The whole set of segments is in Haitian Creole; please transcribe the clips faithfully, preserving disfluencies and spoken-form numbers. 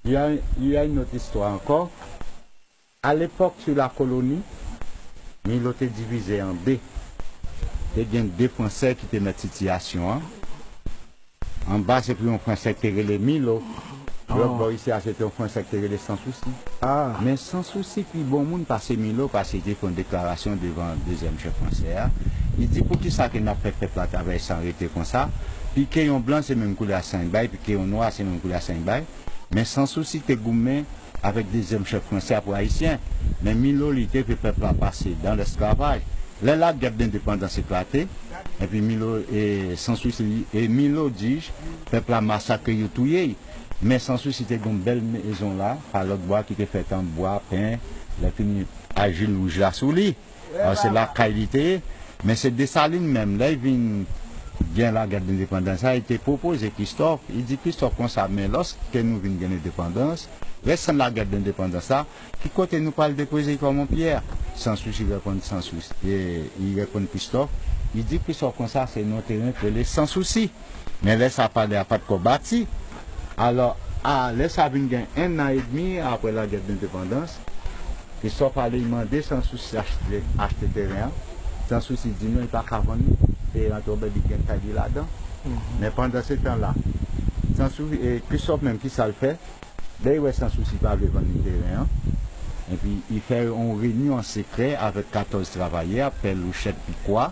Il y a, il y a une autre histoire encore. À l'époque, sur la colonie, Milo te divize an de. Te gen de Fransè ki te mèt sitiyasyon an. Anba, se pou yon Fransè ki te rele Milo. Lòt bò isi a, se te yon Fransè ki te rele Sansousi. Men Sansousi pi bon moun pase Milo, paske li te fè yon deklarasyon devan dezyèm chèf fransè a. Li di, poukisa ke n ap fè pèp la travay san rete konsa? Pike yon blan, se menm koulè a san l bay, pike yon nwa, se menm koulè a san l bay. Men Sansousi te goumen avèk dezyèm chèf fransè a pou ayisyen. Men Milo, li te vle pèp la pase dan lèsklavaj. Lè lagè dendepandans eklate, epi Milo, e, Sansousi, e Milo di, pèp la masakre yo, touye y. Men Sansousi te gen yon bèl mezon la, pa lòt bò a ki te fèt an bwa, pen, lè fini ajil wouj la sou li. Alò, se lakay li te ye. Men se Desalin menm, lè l vin gen lagè dendepandans la, li te pwopoze Kristòf, li di Kristòf konsa, men lòske nou vin gen lendepandans, resan lagè dendepandans la, ki kote nou pral depoze Kòmon Pyè? Sansousi reponn Sansousi, e, li reponn Kristòf, li di Kristòf konsa, se non teren k rele Sansousi. Men lè sa a palè a pa t ko bati. Alò, a, lè sa vin gen en an edmi apre lagè dendepandans, Kristòf ale, li mande Sansousi achte, achte teren an. Sansousi di non, li pa ka vann li. Teren an twò bèl, li gen kay li ladan. Men pandan se tan la, Sansousi, e, Kristòf menm, ki sa l fè? Lè li wè Sansousi pa vle vann li teren an, epi li fè yon reyinyon an sekrè avèk katòz travayè, pè, louchèt, pikwa.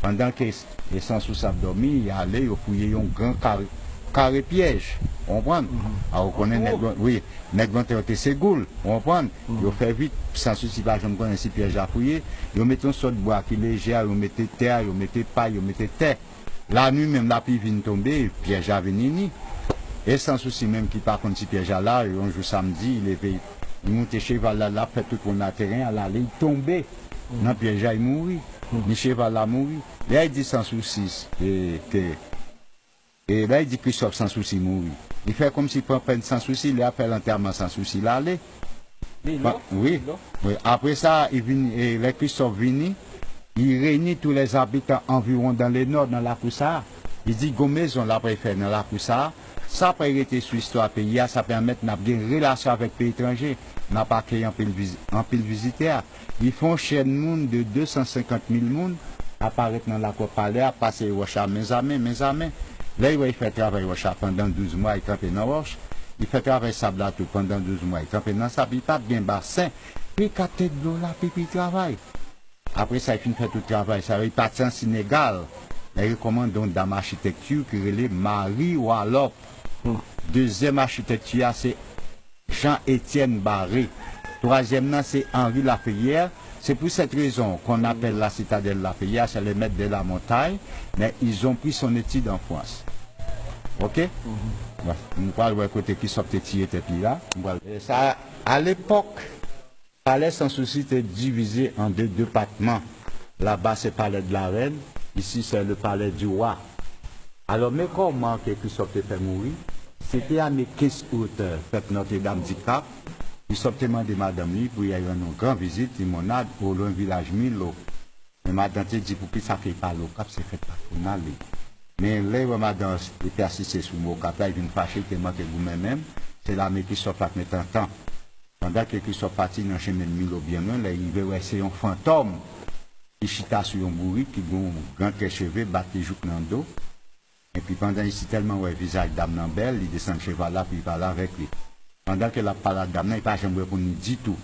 Pandan ke e Sansousi ap dòmi, y ale, yo fouye yon gran kare, kare pyèj. Ou konprann? A, ou konnen nèg, wi, nèg lontan yo te se goul. Ou konprann? Yo fè vit, Sansousi pa janm konnen si pyèj la fouye. Yo mete yon sòt bwa ki lejè, yo mete tè, yo mete pay, yo mete tè. Lanwi menm, lapli vin tonbe, pyèj la vin ini. E Sansousi menm ki pa konn si pyèj la la, yon jou samdi, li leve, li moute cheval la, l ap fè tout wonn nan teren an, l ale, li tonbe nan pyèj la, li mouri. Ni cheval la mouri. Lè li di Sansousi, e, ke, e lè li di Kristòf Sansousi mouri, li fè kòmsi pran pèn Sansousi, li ap fè lantèman Sansousi, l ale. Wi, wi. Apre sa, li vin, e, lè Kristòf vini, li reyini tou lèzabitan anviwon dan le nò nan lakou sa a. Li di gon mezon l ap fè nan lakou sa a. Sa pral rete sou istwa peyi a, sa pèmèt n ap gen relasyon avèk peyi etranje, n ap akeyi anpil viz-, anpil vizitè. Li fè yon chèn moun de de san senkant mil moun aparèt nan lakò palè a, pase wòch la menzanmen, menzanmen. Lè li wè li fè travay wòch la pandan douz mwa, li kanpe nan wòch. Li fè travay sab la tou pandan douz mwa, li kanpe nan sab. Li pa t gen basen. Pi kapte dlo la, pi, pi travay. Apre sa, li fin fè tout travay sa yo, li pati an Senegal. Lè li rekòmande yon dam achitekti ki rele Marie Walop. Dezyèm achitekti a se Jean Etienne Barré. Twazyèm nan se Henri Lafayette. C'est pour cette raison qu'on appelle la citadelle Lafayette, c'est le maître de la montagne, mais ils ont pris son étude en France. Ok? Bon, nou pral wè kote Kristòf te tiye tèt li la. Nou pral, e sa, a lepòk, palè Sansousi te divize an de depatman. Laba se palè de la rèn, isi se le palè di wa. Alò, men kòman ke Kristòf te fè mouri. Se te ane kenz out, fèt Nòtredam di Kap. Kristòf te mande madanm li pou y al rann yon gran vizit Limonad, olwen vilaj Milo. Men madanm te di poukisa ke l pa al Okap, se fèt patwonal li. Men lè l wè madanm an te pèsiste sou mo Okap la, li vin fache, li te manke goumen menm. Se lame Kristòf la t met antan. Pandan ke Kristòf pati nan chemen Milo byen lwen, lè l rive, wè se yon fantòm ki chita sou yon bourik, ki gen yon gran trè cheve, bat li jouk nan do. Epi pandan li sitèlman wè vizaj dam nan bèl, li desann cheval la pou li pale avèk li. Pandan ke l ap pale ak dam nan, li pa janm reponn li ditou.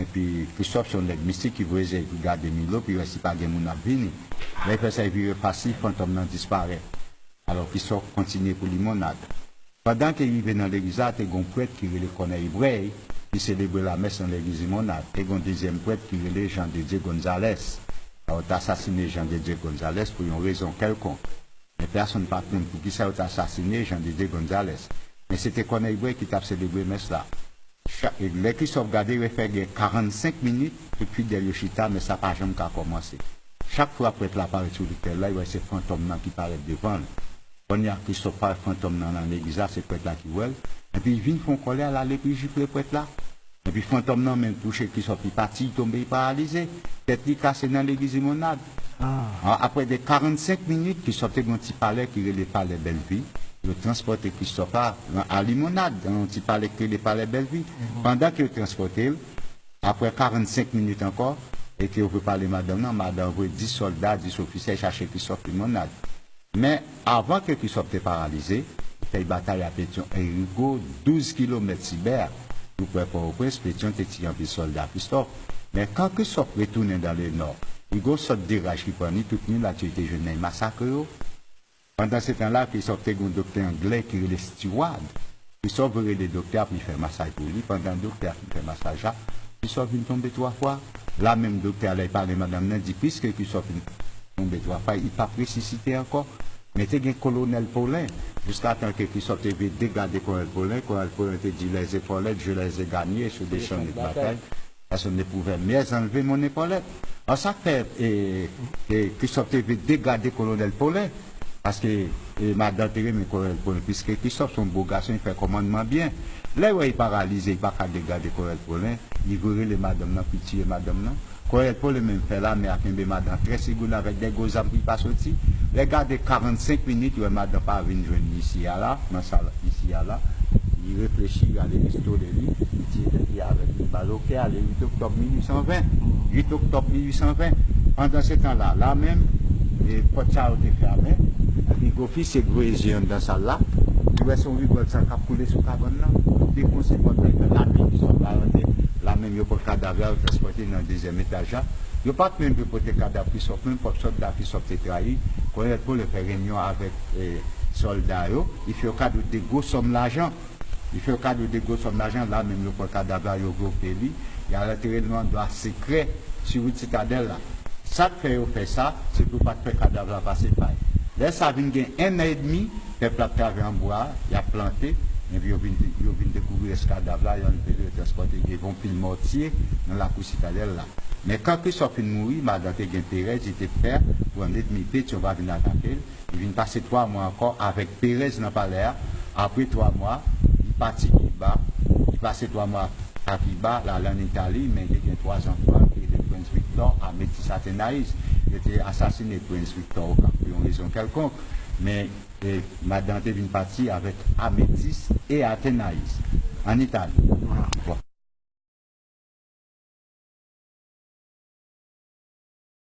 Epi Kristòf se yon nèg mistik, li voye zye l pou gade Milo, pou l wè si pa gen moun ap vini. Lè l fè sa, li vire fas li, fantòm nan disparèt. Alò, Kristòf kontinye pou Limonad. Pandan ke l rive nan legliz la, te gen yon prèt ki rele Kònèy Brèy, ki selebre lamès nan legliz Limonad. Te gen yon dezyèm prèt ki rele Jean de Dieu Gonzalez. Alò, yo t asasine Jean de Dieu Gonzalez pou yon rezon kèlkonk. Men pèsonn pa t konn poukisa yo t asasine Jean de Dieu Gonzalez. Men se te Kònèy Brèy ki t ap selebre mès la. Cha-, lè Kristòf gade, wè fè gen karannsenk minit, tout fidèl yo chita, mès la pa janm ka kòmanse. Chak fwa prèt la parèt sou lotèl la, li wè se fantòm nan ki parèt devan l. Kounye a, Kristòf pa wè fantòm nan nan legliz la, se prèt la ki wè l. Epi li vin fè yon kòlè, l ale pou l jifle prèt la. Epi fantòm nan menm touche Kristòf, li pati, li tonbe, li paralize. Tèt li kase nan legliz Limonad. A, apre de karannsenk minit, Kristòf te gen yon ti palè ki rele Palè Bèlvi. yo transpòte Christophe a, a Limonad, nan yon ti palè ki rele Palè Bèlvi. Pandan ke yo transpòte l, apre karannsenk minit ankò, e ke yo prepare madanm nan, madanm voye dis sòlda, dis ofisye chache Christophe Limonad. Men, avan ke Christophe te paralize, li fè batay a Petyon e Rigo, douz kilomèt Sibè, tou prè Pòtoprens, Petyon te tiye anpil sòlda Christophe. Men kan Christophe retounen dan le nò, Rigo sòt de raj ki pran li, tout nwi la yo te jwenn nan masakre yo. Pandan se tan la, Christophe te gen yon doktè anglè ki rele Stewart. Christophe rele doktè a pou li fè masaj pou li. Pandan doktè a fin fè masaj la, Christophe vin tonbe twa fwa. La menm doktè a, lè l pale madanm nan, di piske Christophe vin tonbe twa fwa, li p ap resisite ankò. Men te gen Kolonèl Paulin. Jiskatan ke Christophe te vin degade Kolonèl Paulin, Kolonèl Paulin te di les épaulettes, je les ai gagnées, se de champs de bataille. Personne ne pouvait mieux enlever mon épaulette. An sa k fè e, e, Christophe te vle degade Kolonèl Paulin, paske e, madan te renmen Kolonèl Paulin, piske Christophe se yon bo gason, li fè kòmandman byen. Lè yo wè li paralize, li pa ka degade Kolonèl Paulin, li vle rele madanm nan pou li tiye madanm nan. Kolonèl Paulin menm fè lame a kenbe madan trè sigoud avèk de gwo zam pou li pa soti. Lè gade karannsenk minit, yo wè madan pa vin jwenn li isi a la, nan sal isi a la. Li reflechi, li ale pistole li, li tiye tèt li avèk yon bal o kè a, le uit oktòb mil uit san ven. Uit oktòb mil uit san ven. Pandan se tan la, la menm, e, pòt sa yo te fèmen. Epi gwo ofisye k voye je anndan sal la, li wè se yon rigòl san k ap koule sou kabann nan. Li defonse pòt la, li fè lame ki sot la rantre. La menm yo pran kadav la, yo transpòte nan dezyèm etaj la. Yo pa t menm vle pote kadav Christophe, menm pòt sòlda Christophe te trayi. Kolonèl Paulin fè reyinyon avèk e, sòlda yo. Li fè yo kado de gwo sòm lajan. Li fè yo kado de gwo sòm lajan, la menm yo pran kadav la, yo vlope li, y al antere l nan yon andwa sekrè sou wout Sitadèl la. Sa k fè yo fè sa, se pou yo pa t fè kadav la pase pay. Lè sa vin gen en an edmi, pèp la ap travay anba, y ap plante, epi yo vin, yo vin dekouvri rès kadav la, yo anlve l, yo transpòte, gen yon pil mòtye nan lakou Sitadèl la. Men kan Christophe fin mouri, madan te gen perèz, li te pè pou an edmi Petyon pa vin atake l. Li vin pase twa mwa ankò avèk perèz nan palè a. Apre twa mwa, li pati Kiba. Li pase twa mwa a Kiba, l al ann Itali, men li te gen twa zanfan, ki rele Prince Victor a Métis Athénaïs. Yo te asasine Prince Victor Oka pou yon rezon kèlkonk. Men e, madan te vin pati avèk Amétis e Athénaïs ann Itali. Bon.